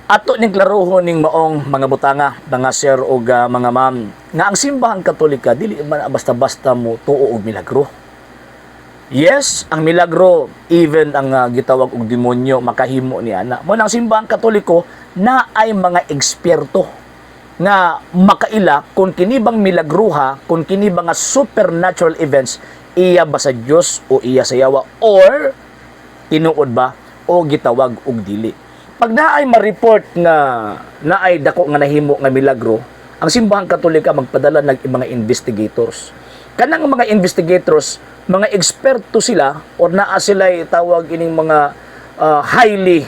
Ato ning klarohon ning maong mga butanga, mga sir ug mga ma'am, nga ang Simbahang Katolika dili man basta-basta mo tuo og milagro. Yes, ang milagro, even ang gitawag og demonyo makahimo ni ana. Mo nang Simbahang Katoliko na ay mga eksperto nga makaila kung kini bang milagruha, kung kini ba nga supernatural events, iya ba sa Dios o iya sa yawa or tinuod ba o gitawag og dili. Pag naay ma-report nga naay dako nga nahimo nga milagro, ang Simbahang Katolika magpadala ng mga investigators. Kanang mga investigators, mga eksperto sila or naa sila tawag ining mga highly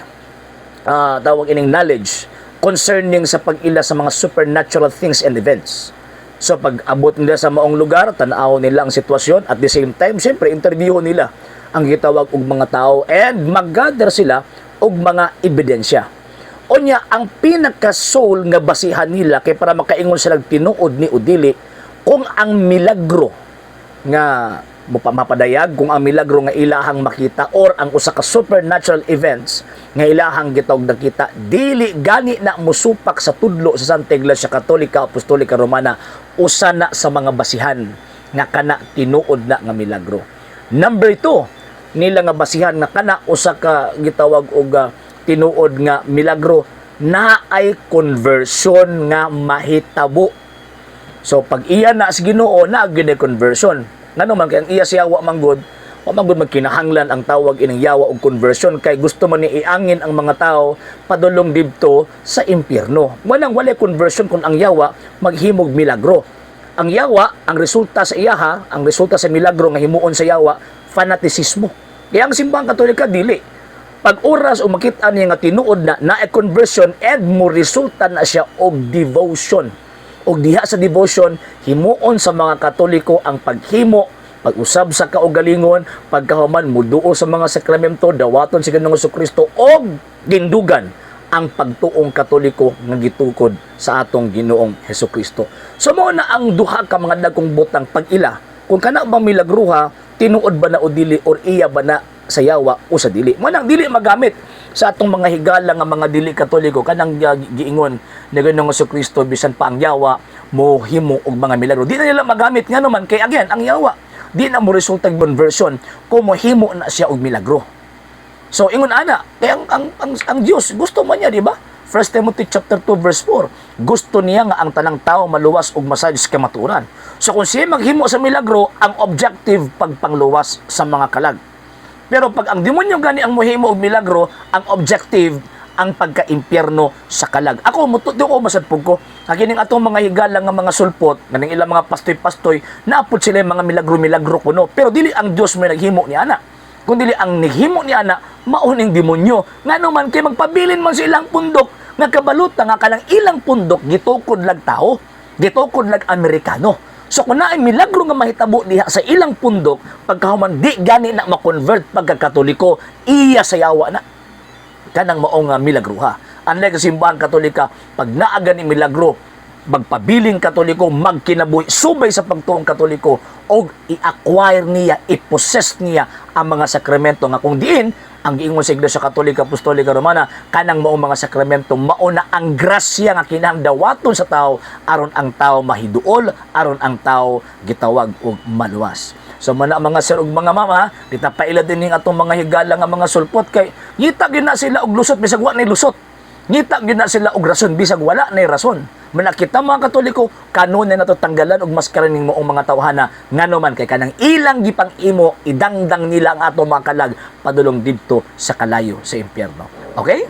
tawag ining knowledge concerning sa pag-ila sa mga supernatural things and events. So pag abot nila sa maong lugar, tan-aw nila ang sitwasyon. At the same time, siyempre interview nila ang gitawag og mga tao and mag-gather sila og mga ebidensya. Unya, ang pinaka-sole nga basihan nila kay para makaingon sila tinuod ni o dili, kung ang milagro nga mapadayag, kung ang milagro nga ilahang makita or ang usa ka supernatural events nga ilahang gitawag nakita dili gani na musupak sa tudlo sa Santa Iglesia Katolika Apostolika Romana, usa na sa mga basihan nga kana tinuod na nga milagro. Number 2 nila nga basihan nga kana usa ka gitawag og tinuod nga milagro, na ay conversion nga mahitabo. So pag iya na sa Ginoo na gyud conversion. Ngano man kay ang iya siya wa man gud magkinahanglan ang tawag ining yawa og conversion kay gusto man ni iangin ang mga tao padulong didto sa impyerno. Walang walay conversion kung ang yawa maghimog milagro. Ang yawa, ang resulta sa iyaha, ang resulta sa milagro nga himuon sa yawa, fanatisismo. Kaya ang Simbahang Katolika dili. Pag oras o makita niya nga tinuod na na conversion and mo resulta na siya og devotion, og diha sa devotion himuon sa mga Katoliko ang paghimo, pag-usab sa kaugalingon, pagkahuman muduo sa mga sakramento, dawaton si Ginoong Kristo og gindugan ang pagtuong Katoliko nga gitukod sa atong Ginoong Hesus Kristo. So mao na ang duha ka mga dagkong butang pag-ila kung kana bang milagruha tinuod ba na o dili or iya ba na sa yawa o sa dili. Mo nang dili magamit sa atong mga higala nga mga dili Katoliko kanang giingon ni Ginoong Kristo bisan pa ang yawa mo himo og mga milagro. Di na nila magamit, ngano man kay again ang yawa di na mo resulta conversion kung mohimo na siya og milagro. So ingon ana, kay ang Dios gusto man niya, di ba? 1 Timothy chapter 2 verse 4. Gusto niya nga ang tanang tao maluwas ug masayo sa kamatuoran. So kung siya maghimo sa milagro, ang objective pagpangluwas sa mga kalag. Pero pag ang demonyo gani ang mohimo og milagro, ang objective ang pagka-impyerno sa kalag. Ako mutuo ko masadpog ko. Nga kining atong mga higala nga mga sulpot, nganing ilang mga pastoy-pastoy, naapod sila yung mga milagro-milagro kuno. Pero dili ang Dios may naghimo ni ana. Kung dili ang naghimo ni ana, mao ning demonyo. Ngano man kay magpabilin man sa ilang pundok nga kabaluta nga kanang ilang pundok gitukod lag tao, gitukod lag Amerikano. So kung naay milagro nga mahitabo diha sa ilang pundok, pagkahuman di gani na ma-convert pagka-Katoliko, iya sa yawa na kanang maong milagruha. Unlike sa Simbahan Katolika, pag naa gani milagro, magpabiling Katoliko, magkinabuhi, subay sa pagtuong Katoliko, og i-acquire niya, i-possess niya ang mga sakramento nga kung diin, ang giingon sa Iglesia Katolika Apostolika Romana, kanang maong mga sakramento, mauna ang grasya nga kinahanglan dawaton sa tao, aron ang tao mahiduol, aron ang tao gitawag og maluwas. So mana mga sir ug mga mama, di ta paila din ning atong mga higala nga mga sulpot kay ngita gyud na sila og lusot bisag wa nay lusot. Ngita gyud na sila og rason bisag wala nay rason. Manakita mga Katoliko, kanunay nato tanggalan og maskara ning moong mga tawhana, ngano man kay kanang ilang gipang imo idangdang nila ang ato mga kalag padulong didto sa kalayo sa impyerno. Okay?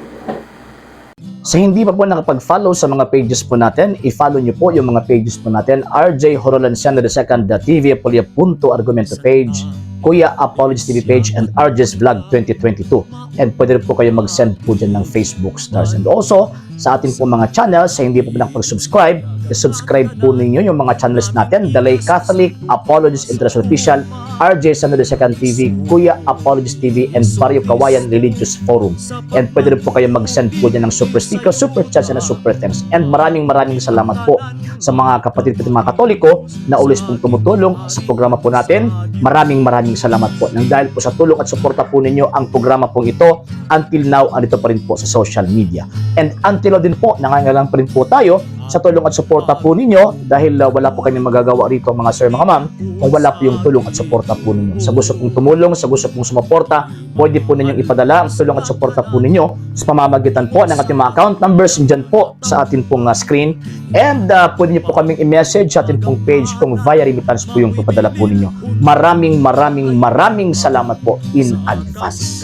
Sa hindi pa po nakapag-follow sa mga pages po natin, i-follow niyo po yung mga pages po natin. RJ Horolanciano II, The TV Apolia Punto Argumento page, Kuya Apologies TV page, and RJ's Vlog 2022. And pwede rin po kayo mag-send po dyan ng Facebook stars. And also, sa ating po mga channels, sa hindi po nakapag-subscribe, I-subscribe po ninyo yung mga channels natin, The Lay Catholic, Apologist International Official, RJ San Second TV, Kuya Apologist TV, and Barrio Kawayan Religious Forum. And pwede rin po kayo mag-send po dyan ng super sticker, super chat, and super thanks. And maraming maraming salamat po sa mga kapatid po, mga Katoliko na always pong tumutulong sa programa po natin. Maraming maraming salamat po. Nang dahil po sa tulong at suporta po ninyo, ang programa pong ito until now andito pa rin po sa social media. And until now din po, nangangailangan pa rin po tayo sa tulong at suporta po ninyo dahil wala po kami magagawa rito, mga sir, mga ma'am, kung wala po yung tulong at suporta po ninyo. Sa gusto pong tumulong, sa gusto pong sumuporta, pwede po ninyong ipadala ang tulong at suporta po ninyo sa pamamagitan po ng ating mga account numbers dyan po sa atin pong screen. And pwede niyo po kaming i-message sa atin pong page kung via remittance po yung papadala po ninyo. Maraming maraming maraming salamat po in advance.